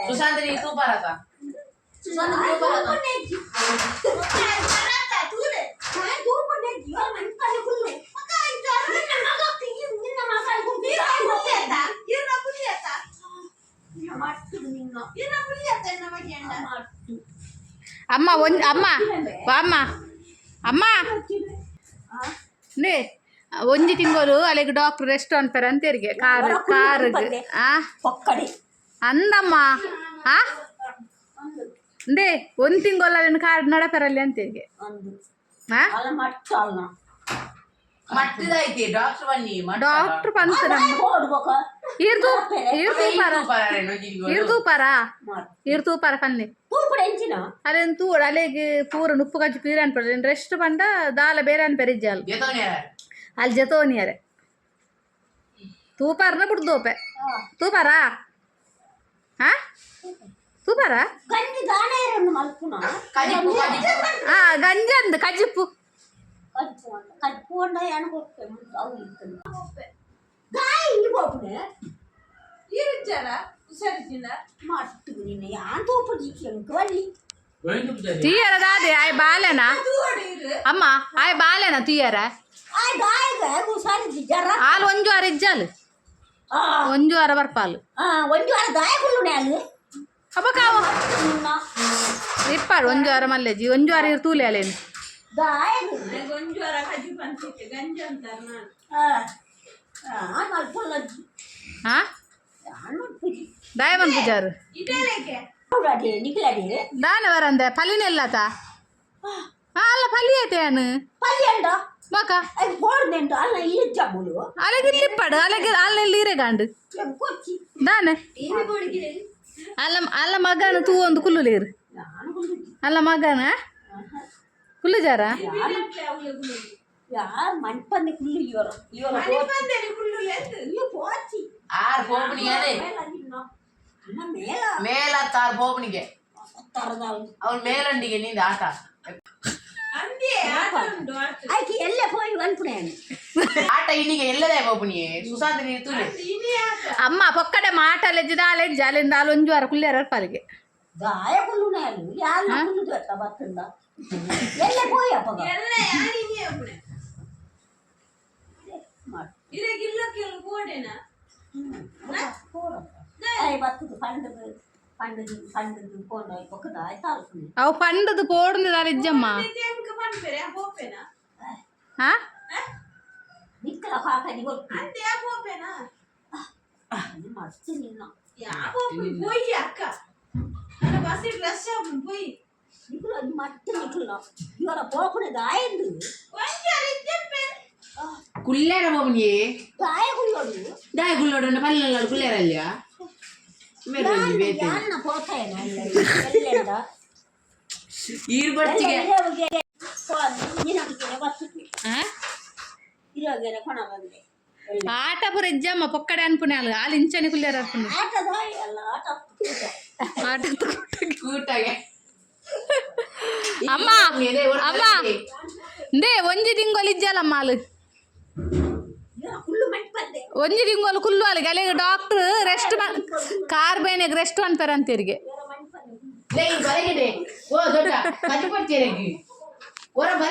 ಸುಶಾಂತ್, ನೀ ತೂಪಾರತ? ಅಮ್ಮ, ಒಂಜ್ ಅಮ್ಮ, ವಾಮ್ಮ ಅಮ್ಮ. ನೇ, ಒಂಜಿ ತಿಂಗಳು ಅಲ್ಲಿಗೆ ಡಾಕ್ಟರ್ ರೆಸ್ಟ್ ಅನ್ಪೇರ ಅಂತೇರಿಗೆ ಕಾರ್ ಕಾರ್ ಆ. ಪೊಕ್ಕಡೆ. ಅಂದಮ್ಮ, ಆ ಅಂದೇ, ಒಂದು ತಿಂಗಳು ಅಲ್ಲಿನ ಕಾರ್ ನಡಪೆರಲ್ಲಿ ಅಂತೇರಿಗೆ. ಅಂದು. ಆ. ಅಲ್ಲ, ಮಟ್ಟ ಅಲ್ಲ. ಮಟ್ಟದಾಯ್ತಿ ಡಾಕ್ಟರ್ ಬನ್ನಿ. ಡಾಕ್ಟರ್ ಪಂತ. ಓಡ್ಬೇಕ. ಇರ್ದು ಇರ್ದು ಪರ, ಇರ್ದು ಪರ. ಮಾಡು. ಇರ್ದು ಪರ ಪನ್ನಿ. ತೂಪುಡ ಎಂಚಿನ? ಅಲ್ಲೇನು ತೂಡ, ಅಲ್ಲಿಗೆ ಪೂರ ನುಪ್ಪು ಕಜ್ಜಿ ಪೀರ ಅನ್ಪಡ. ರೆಸ್ಟ್ ಪಂಡ ದಾಲ ಬೇರೆ ಅನ್ಪೆರಿಜ್ಜಾಲ್. ಅಲ್ಲಿ ಜತೋನಿಯರೆ ತೂಪಾರನ ಬಿಡ್ದೋಪೆ. ತೂಪಾರಾ? ಹಾ, ತೂಪಾರಾ? ಗಂಜಿ ದಾಣೆಯರನ್ನು ಮಲ್ಪುನ. ಕಜಿಪು, ಕಜಿಪು. ಆ, ಗಂಜಿ ಅಂದ್ ಕಜಿಪ್ಪು. ಕಜ್ಪು ಅಂತ, ಕಜ್ಪು ಅಂಡ ಏನು ಕೊಟ್ಟೆ ಅವು ಇರ್ತದೆ. ಗಾಯಿ ಇಲ್ಲಿ ಹೋಗ್ನೆ. ಮಟ್ಟು ನಿನ್ನ ಯಾನ್ ತೂಪು ಜಿಕ್ಕಿ ಅಲ್ಲಿ. ತೀಯರ ದಾದೆ ಆಯ್ ಬಾಲೆನಾ ಅಮ್ಮ? ಆಯ್ ಬಾಲೆನಾ ತೀಯರ? ಆಯ್ ಗಾಯಿಗ ಹುಷಾರಿದ್ದಿ ಜರ. ಹಾಲು ಒಂಜು ವಾರ ಇಜ್ಜಾಲು. ಆ. ಒಂಜು ವಾರ ಬರ್ಪಾಲು. ಆ, ಒಂದು ವಾರ ದಾಯ ಕುಳ್ಳುನೆ ಅಲ್ಲಿ. ಅಬ್ಬ ಕಾವ. ನಿನ್ನ. ಇಪ್ಪಾಡು ಒಂಜು ವಾರ ಮಲ್ಲೆಜಿ, ಒಂಜು ವಾರ ಇರ್ ತೂಲೆ ಅಲೇನು. ದಾಯಗು ಆ ಆ ಮಲ್ಪುಲ್ಲಜ್ಜಿ. ಹಾ. ಯಾನ್ ಮಲ್ಪುಜಿ. ದಾಯಮನ್ ಪೂಜಾರು. ಹೌದಾಡಿ ನಿಕ್ಲಾಡಿ. ದಾನ ವರಂದೆ ಪಲಿನೆಲ್ಲತ. ಹಾ, ಅಲ್ಲ, ಪಲಿ ಐತೆ ಯಾನು. ಪಲ್ಯಂಡ. ಮಕ. ಅದು ಬೋರ್ನೆಂಟು ಅಲ್ಲ, ಇಲ್ಲಿ ಜಬ್ಬುಲು. ಅಲೆಗೆ ಇಲ್ಲಿಪ್ಪಾಡು, ಅಲೆಗೆ ಅಲ್ಲ, ಇಲ್ಲಿ ಈರೆಗಾಂಡು. ಕೊಚ್ಚಿ. ದಾನೆ ಅಲ್ಲ, ಅಲ್ಲ, ಮಗನ ತೂ ಒಂದು ಕುಲ್ಲುಲೇರು. ನಾನು ಕುಳ್ಳುಜಿ. ಅಲ್ಲ, ಮಗನ ಕುಲ್ಲು ಜಾರ. ಯಾರು ಮಣ್ಪಂದೆ ಕುಳ್ಳು ಇವರು ಇವರು ಇಯ್ಯೋ ಪೋಚಿ. ಆರ್ ಪೋಪನಿಗೆ ಅದೇ. ಮೇಲ ನಿನ್ನ ಅನ್ನ ಮೇಲ. ಮೇಲ ತಾರ್ ಪೋಪನಿಗೆ. ತರದ. ಅವನ್ ಮೇಲಂಡಿಗೆ ನಿಂದ ಆಟ. ಆಯ್ಕೆ ಎಲ್ಲೇ ಹೋಗಿ ಅನ್ಪುಣೆ. ಆಟ ಇನ್ನಿಗೆ ಎಲ್ಲದೇ ಪೋಪನಿಗೆ. ಸುಶಾಂತ್, ನೀರು ತೂಲೆ. ಅಮ್ಮ, ಪೊಕ್ಕಡೆ ಮಾಟ ಲೆಜ್ಜಿದ ಅಲೆಜ್ಜ, ಅಲ್ಲಿಂದ ಅಲ್ಲಿ ಒಂಜು ವಾರ ಕುಲ್ಲೇರ ಪಾಲಿಗೆ. ಗಾಯ ಕುಳ್ಳುನೆ ಅಲ್ಲಿ ಯಾರು ಕುಳ್ಳುದು ಅತ್ತ ಬತ್ತಂದ ಎಲ್ಲೇ ಹೋಯಿ ಅಪ್ಪಗ ಮಾಡು. ಆಯ್ ಬತ್ತದು ಪಂಡದು ಪಂಡದು ಪಂಡದು ಪೋಂಡ ಪೊಕ್ಕದ ಆಯ್ತು ಅಲ್ಪುಣೆ. ಅವು ಪಂಡದು ಪೋಡ್ದು ಅಲೆಜ್ಜಮ್ಮ. ಹಾ. ನಿಕ್ಕಲ ಹಾಕಿ ಕೊಟ್ಟು ಮಸ್ತ್ ನಿನ್ನ. ನಿಕ್ಕಲ ಮಟ್ಟ ನಿಕ್ಕಲ ಇವರ ಪೋಪುಣೆ ದಾಯಂದು. ಕುಲ್ಲೇರ ಪೋಪನಿಗೆ. ದಾಯ ಕುಳ್ಳೋಡು. ದಾಯ ಕುಲ್ಲೋಡು, ಪಲ್ಲೆ ಕುಲ್ಲೇರಲ್ಯ. ಯಾನ್ನ ಪೋತಾಯನ ಎಲ್ಲೆಂದ. ಈರ್ ಬಡ್ಚಿಗೆ. ಹಾ. ಇರೋಗೆರೆ ಕೊಣ ಬಂದೆ. ಆಟ ಪೂರ ಇಜ್ಜಮ್ಮ, ಪೊಕ್ಕಡೆ ಅನ್ಪುಣೆ ಅಲ್ಲ, ಅಲ್ಲಿ ಇಂಚನೆ ಕುಲ್ಲೇರ ಅನ್ಪುಣೆ. ಆಟದ ಅಲ್ಲ, ಆಟ ಕೂಟ. ಆಟ. ಕೂಟಾಗೆ. ಅಮ್ಮ, ಅಮ್ಮ, ಇಂದೇ ಒಂಜಿ ತಿಂಗಳು ಇಜ್ಜಲ್ಲಮ್ಮ ಅಲ್ಲಿ. ಇವ ಕುಳ್ಳು ಮಂಟಪದ್ದೆ. ಒಂಜಿ ತಿಂಗಳು ಕುಲ್ಲು ಅಲ್ಲಿಗೆ, ಅಲ್ಲಿಗೆ ಡಾಕ್ಟ್ರ್ ರೆಸ್ಟ್, ಕಾರ್ ಬೇನೆಗೆ ರೆಸ್ಟ್ ಅನ್ಪಾರ ಅಂತೀರಿಗೆ. ಇವರ ಮಂಟಪದ್ದೆ. ಬಲಗಿದೆ ಓ ದೊಡ್ಡ ಕಜಿ ಪಡ್ತೀರಿ ಓರ ಬಲೆ.